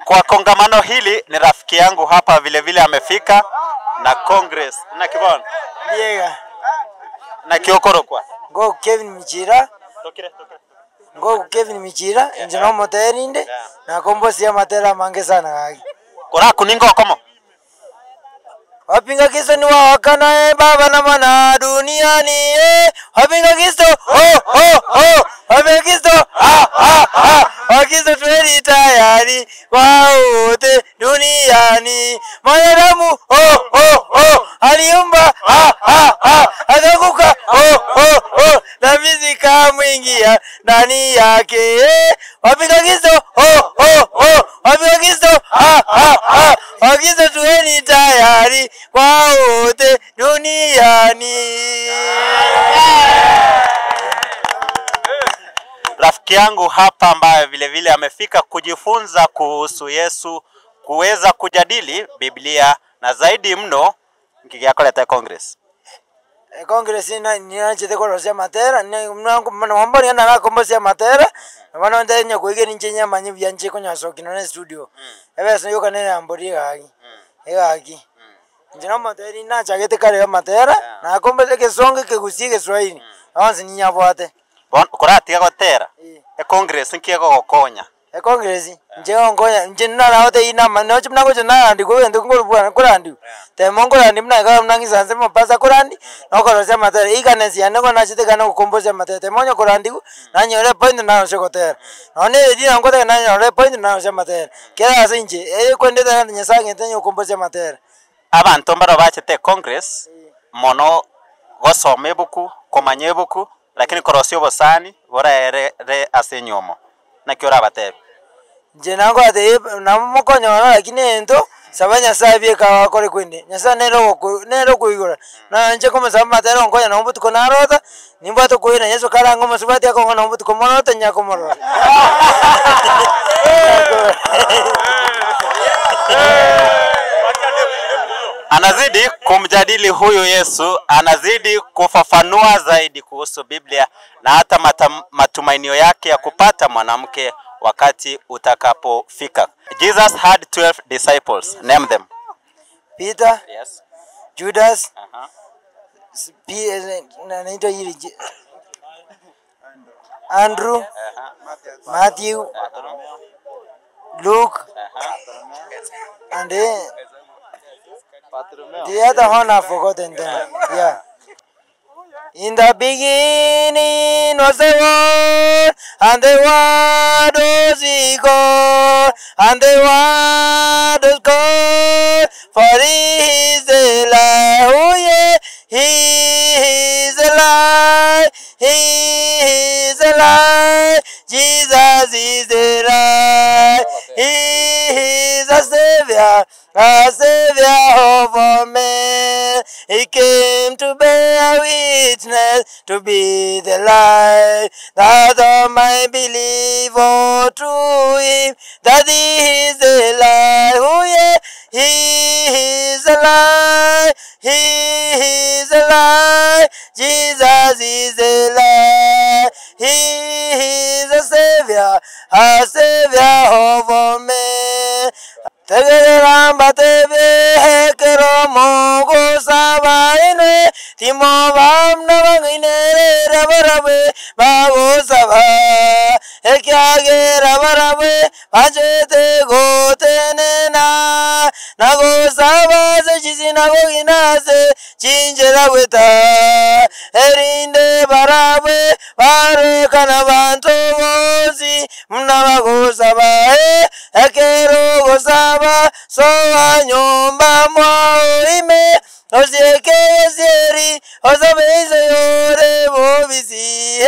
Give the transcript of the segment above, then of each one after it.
Kwa kongamano hili ni rafiki yangu hapa vile vile amefika na Congress na kibon Ndiega na kiokoro kwa ngo Kevin Michira. Tokire tokire. Ngo Kevin Michira nje moterinde na kombosia matera mange sana gaki. Kora kuningo komo. Wapinga Kristo ni wawakana baba na mwana duniani Wapinga Kristo oh oh oh. Wapinga Kristo ah ah ah. Wakristo tuweni tayari kwa wote duniani. Mwanadamu oh oh oh aliumba ah ah ah akaanguka oh oh oh dhambi zikamwingia ndani yake. Wapinga Kristo oh oh oh. Wapinga Kristo ah ah ah. Wakristo tuweni tayari kwa wote duniani. Rafiki yangu hapa ambaye vile vile amefika kujifunza kuhusu Yesu, kuweza kujadili Biblia na zaidi mno nkigiakoleta Congress. Congress ina ninachete korosia matera mwamboni na kombosia matera bana ndenya kuige ninchenya manyi byanje konyaso kinone studio. Ebesa yoka nene ambori gaki. Egaki. Njina matera ina chagete kare matera na kombosia kesonge kegusie Kiswahili. Awanzi ninyabwate. Bon koratiga gotera. E Congress nkiego gokonya. E Congress nje ongonya nje naraote ina mano chimna gocho narandi go ndo ngorubwana korandi. Te mongorandi mna ga mnangisanze mapasa korandi nokorosia matera ikanesi yango nachite kana kukombosia matera te monyo korandi nanyore point na shokotera. None dina ngote nanyore point na shokotera matera. Kera ase nje e kwendeta nyasange tenyo kukombosia matera. Abantu mbaro bachete Congress mono gosoma ebuku komanya ebuku lakini korosio bosani bora ere ase nyomo nakyo rabatebe. Nje nango ate namukonyora lakini ento saba Nyasaye byeka akore kwende Nyasaye nero nero kuigura na nje koma saba matero ngonya na mbutuko narota nimbato kuina Yesu karango masubati yako na mbutuko morota nyako morota. Anazidi kumjadili huyu Yesu, anazidi kufafanua zaidi kuhusu Biblia na hata matumainio yake ya kupata mwanamke wakati utakapofika. Jesus had 12 disciples. Name them. Peter. Yes. Judas. Andrew. Matthew. Luke. And then the other one I've forgotten them. Yeah. In the beginning was the Word, and the Word was with God, and the Word was God, for He is the light. Oh yeah, He is the light, He is the light, Jesus is the light, He is the Savior, a Savior of all men. He came to bear witness, to be the light, that all might believe all through Him, that He is the light. Oh yeah, He is the light, He is the light, Jesus is the light, He is the Savior, a Savior of all men. Tegeramba tebe hekero mogo sabaine timo bamna bangine rabarabe bago saba ekyage rabarabe bajete gotene na nago saba se chizina goginase chinjera weta erinde barabe barekana bantu bosi mna saba ekero gosaba soa nyumba mwao ime osieke sieri osabeize yore bobisi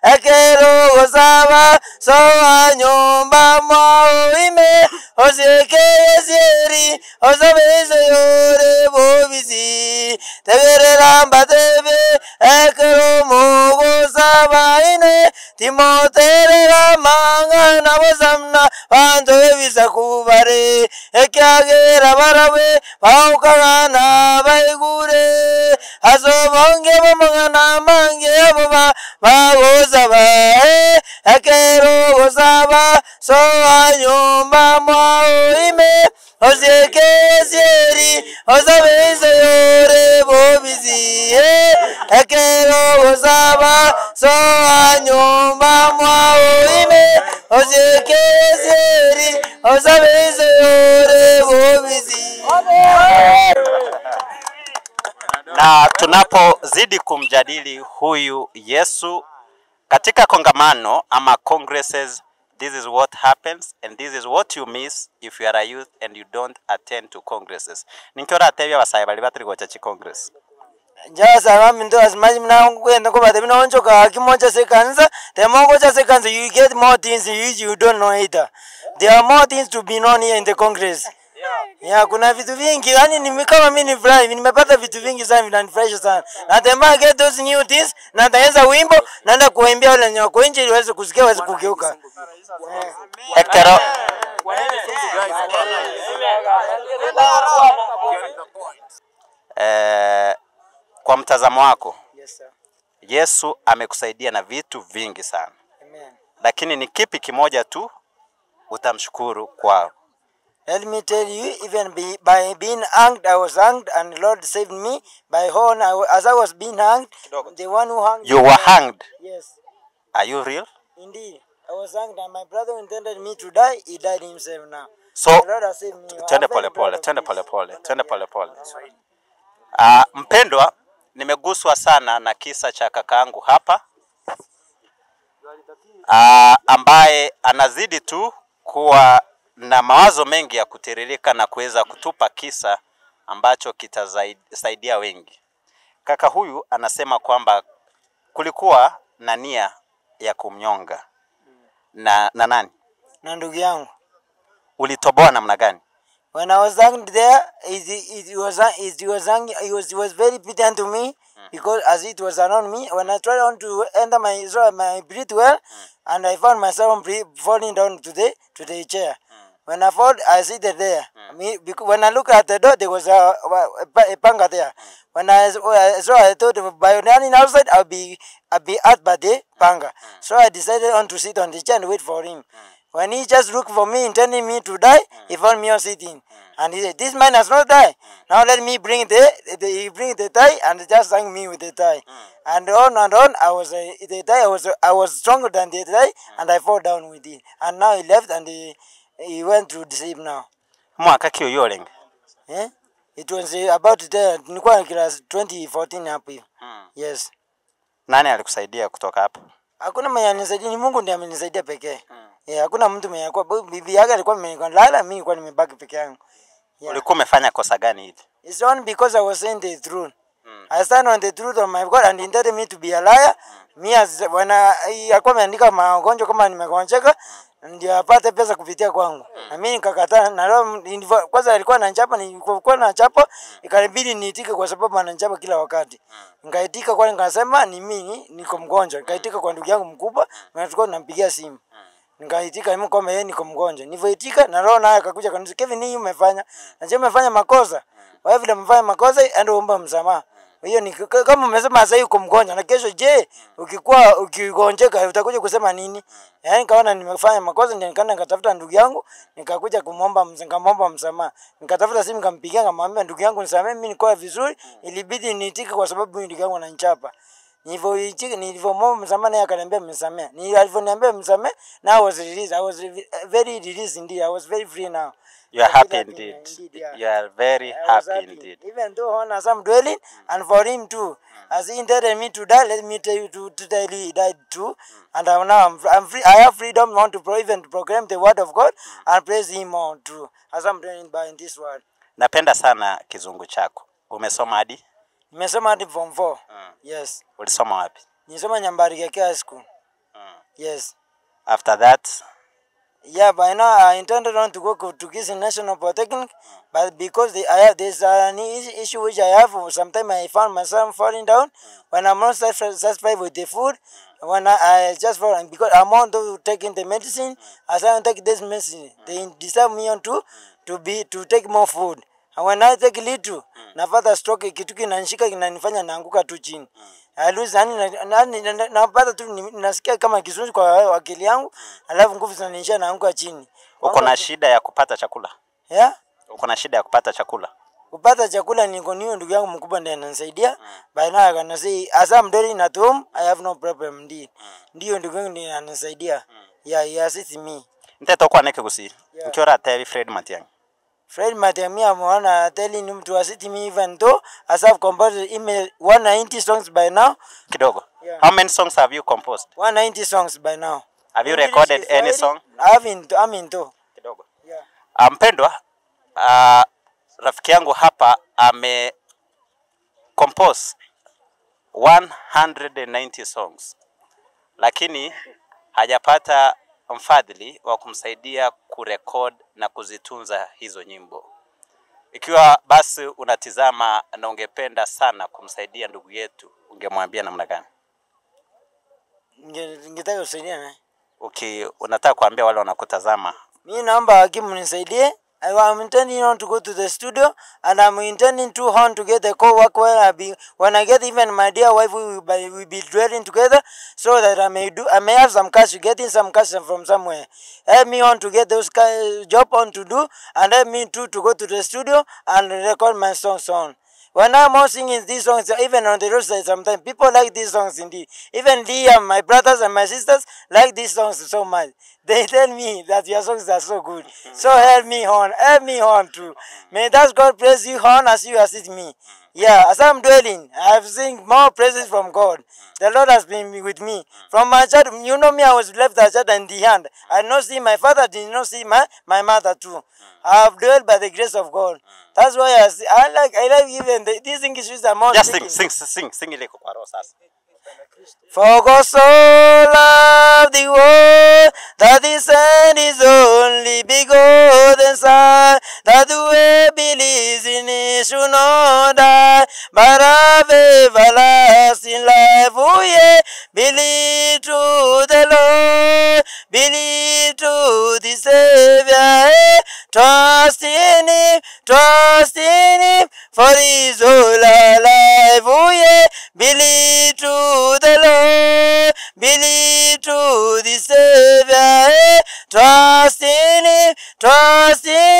ekero gosaba soa nyumba mwao ime osieke sieri osabeize yore bobisi tegereramba tebe ekero mogosaba ine timoterera manga nabozamna bantu ebisakubare ekyagera barabe baukagana baigure asobonge bomangana mange aboba bagosaba ekero gosaba soa nyumba mwao Osiekesieri osabeisoyore bobisi ekero gosaba soa nyumba mwao ime osiekesieri osabeisoyore bobisi. Na tunapozidi kumjadili huyu Yesu katika kongamano ama congresses, this is what happens and this is what you miss if you are a youth and you don't attend to congresses. Ninkora atebya basaye bali batiri gocha chi congress. Jasa mami ndo asimaji mna kwenda kwa bade mnaonjoka kimoja sekanza, the more sekanza you get more things you don't know either. There are more things to be known here in the congress. Yeah, kuna vitu vingi. Yaani ni kama mimi ni furahi, nimepata vitu vingi sana vinanifurahisha sana. Na the more I get those new things, na nitaanza wimbo, naenda kuimbia wale wenye wako nje ili waweze kusikia, waweze kugeuka. Ekero kwa mtazamo wako, Yes sir. Yesu amekusaidia na vitu vingi sana. Amen. Lakini ni kipi kimoja tu utamshukuru kwa? Let me tell you, even by being hanged, I was hanged, and the Lord saved me by horn. As I was being hanged, the one who hanged You were hanged. Yes, Are you real? indeed. I was hanged, and my brother intended me to die. He died himself now. So The Lord has saved me. twende I'm very pole proud pole, of twende this. pole pole, twende pole pole. Mpendwa, nimeguswa sana na kisa cha kakaangu hapa ambaye anazidi tu kuwa na mawazo mengi ya kutiririka na kuweza kutupa kisa ambacho kitasaidia wengi. Kaka huyu anasema kwamba kulikuwa na nia ya kumnyonga na nani? Na ndugu yangu. Ulitoboa namna gani? When I was hanged there, it was very pity unto me because as it was around me, when I tried on to enter my breath well, and I found myself falling down to the chair. When I fall, I sit there. Me, because when I look at the door, there was a panga there. When I saw, I thought by running outside, I'll be out by the panga. So I decided on to sit on the chair and wait for him. When he just looked for me, intending me to die, he found me on sitting. And he said, this man has not died. Now let me bring the tie and just hang me with the tie. And on, I was the tie, I was stronger than the tie, and I fall down with it. And now he left and he went to sleep now. Mwaka kiyo yoling. Eh? It was about there, nilikuwa class 2014 hapo hivi. Yes. Nani alikusaidia kutoka hapo? Hakuna mwenye alinisaidia, ni Mungu ndiye amenisaidia pekee. Yeah, hakuna mtu mwenye alikuwa, bibi yake alikuwa amelala, mimi nilikuwa nimebaki peke yangu. Yeah. Ulikuwa umefanya kosa gani hivi? It's only because I was saying the truth. I stand on the truth of my God and intended me to be a liar. Me as when alikuwa ameandika magonjwa kama nimegonjeka ndio apate pesa kupitia kwangu. Na mimi nikakataa, na leo kwanza alikuwa ananichapa, nilikuwa nachapa, ikanibidi niitike kwa sababu ananichapa kila wakati. Nikaitika kwa nikasema ni mimi niko mgonjwa. Nikaitika kwa ndugu yangu mkubwa, na tulikuwa tunampigia simu. Nikaitika mimi kwamba yeye niko mgonjwa. Nilipoitika na roho naye akakuja akaniuliza, Kevin, nini umefanya? Na je, umefanya makosa? Wewe vile umefanya makosa, enda uombe msamaha. Hiyo ni kama umesema sasa uko mgonjwa na kesho je, ukikuwa ukigonjeka utakuja kusema nini? Yaani nikaona nimefanya makosa, ndio nikaenda nikatafuta ndugu yangu, nikakuja kumuomba, nikamwomba msamaha. Nikatafuta simu nikampigia, nikamwambia ndugu yangu nisamee, mimi niko vizuri, ilibidi niitike kwa sababu ndugu yangu ananichapa. Nilivyomwomba msamaha naye akaniambia msamee. Alivyoniambia msamee, now I was released. I was very released indeed. I was very free now. You are happy indeed. Yeah. You are very happy indeed. Even though on as I'm dwelling, and for him too. As he intended me to die, let me tell you to tell you he died too. And I'm now I'm free. I have freedom now to even proclaim the word of God and praise him more too. As I'm dwelling by in this world. Napenda sana kizungu chako. Umesoma hadi? Nimesoma hadi form 4. Yes. Ulisoma wapi? Nilisoma Nyambarika High School. Yes. After that? Yeah, by now I intended on to go to Kisii National Polytechnic, but because I have this an issue which I have, sometimes I found myself falling down when I'm not satisfied with the food. When I just fall, and because I'm on to taking the medicine, as I don't take this medicine, they disturb me on to take more food. And when I take little, napata stroke kitu kinanishika kinanifanya naanguka tu chini. I lose, napata tu nasikia kama kizungu kwa akili yangu, alafu nguvu zinaniisha naanguka chini. Uko na shida ya kupata chakula? Yeah? Uko na shida ya kupata chakula? Kupata chakula niko niyo ndugu yangu mkubwa ndiye ananisaidia. By now I can say as I'm doing at home I have no problem ndi. Ndiyo ndugu yangu ndiye ananisaidia. Yeah, he assists me. Nteto kwa neke gusi. Yeah. Nkiora tebi Fred Matiang'i. Fred Matiang'i ameona telling him to assist me even though as I've composed email 190 songs by now. Kidogo. Yeah. How many songs have you composed? 190 songs by now. Have you English, recorded any Kiswahili, song? I haven't, I'm into. Kidogo. Yeah. Mpendwa, rafiki yangu hapa ame compose 190 songs, lakini hajapata mfadhili wa kumsaidia kurekod na kuzitunza hizo nyimbo. Ikiwa basi unatizama na ungependa sana kumsaidia ndugu yetu, ungemwambia namna gani? Ningetaka kusaidia naye. Unataka kuambia wale wanakutazama? Mimi naomba hakimu nisaidie. I am intending on to go to the studio, and I'm intending to on to get a co-work where I be when I get even my dear wife, we will be dwelling together, so that I may have some cash, getting some cash from somewhere. Help me on to get those job on to do, and help me too to go to the studio and record my songs on. When I'm all singing these songs, even on the roadside, sometimes people like these songs indeed. Even Liam, my brothers and my sisters, like these songs so much. They tell me that your songs are so good. So help me on too. May that God bless you on as you assist me. Yeah, as I'm dwelling, I have seen more praises from God. The Lord has been with me. From my child, you know me, I was left as child in the hand. I did not see my father, did not see my mother too. I have dwelt by the grace of God. That's why I like even these English are more. Just sing ile kwa roho sasa. For God so loved the world that he sent his only begotten Son, that whoever believes in him should not die, but have everlasting life. Oh yeah, believe to the Lord, believe to the Savior, eh? Trust in him, for his whole life. Oh yeah, believe to the Lord, believe to the Savior, eh? Trust in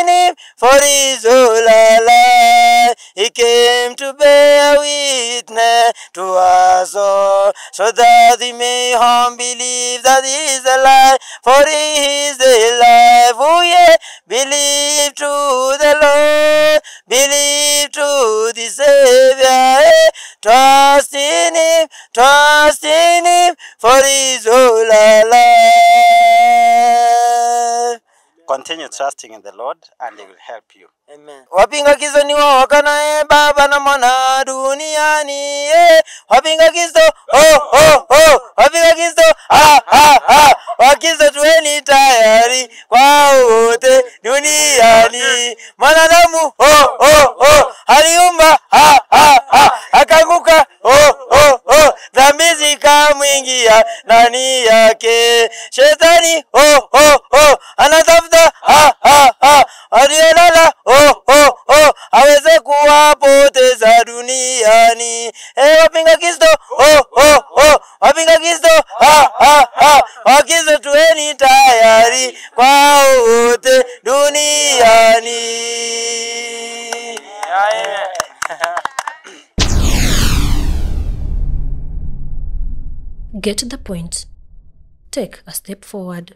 him, for his whole life. He came to bear witness to us all, so that we may believe that he is alive, for he is the life. Oh yeah, believe to the Lord, believe to the Savior, eh? Trust in him, for his whole life. Continue trusting in the Lord and he will help you. Amen. Wapinga Kristo ni wao wakana Baba na Mwana duniani. Eh. Wapinga Kristo, oh oh oh. Wapinga Kristo, ah ah ah. Wakristo tuweni tayari kwa wote duniani. Mwanadamu, oh oh oh, aliumba ah ah ah, akaanguka oh oh oh, dhambi zikamwingia ndani yake. Shetani oh oh oh, anatafuta ah ah ah, aliyelala oh oh oh, aweze kuwapoteza duniani. Eh, wapinga Kristo oh oh oh, wapinga Kristo ah ah ah, Wakristo tuweni tayari kwa wote duniani. Amen. Get the point. Take a step forward.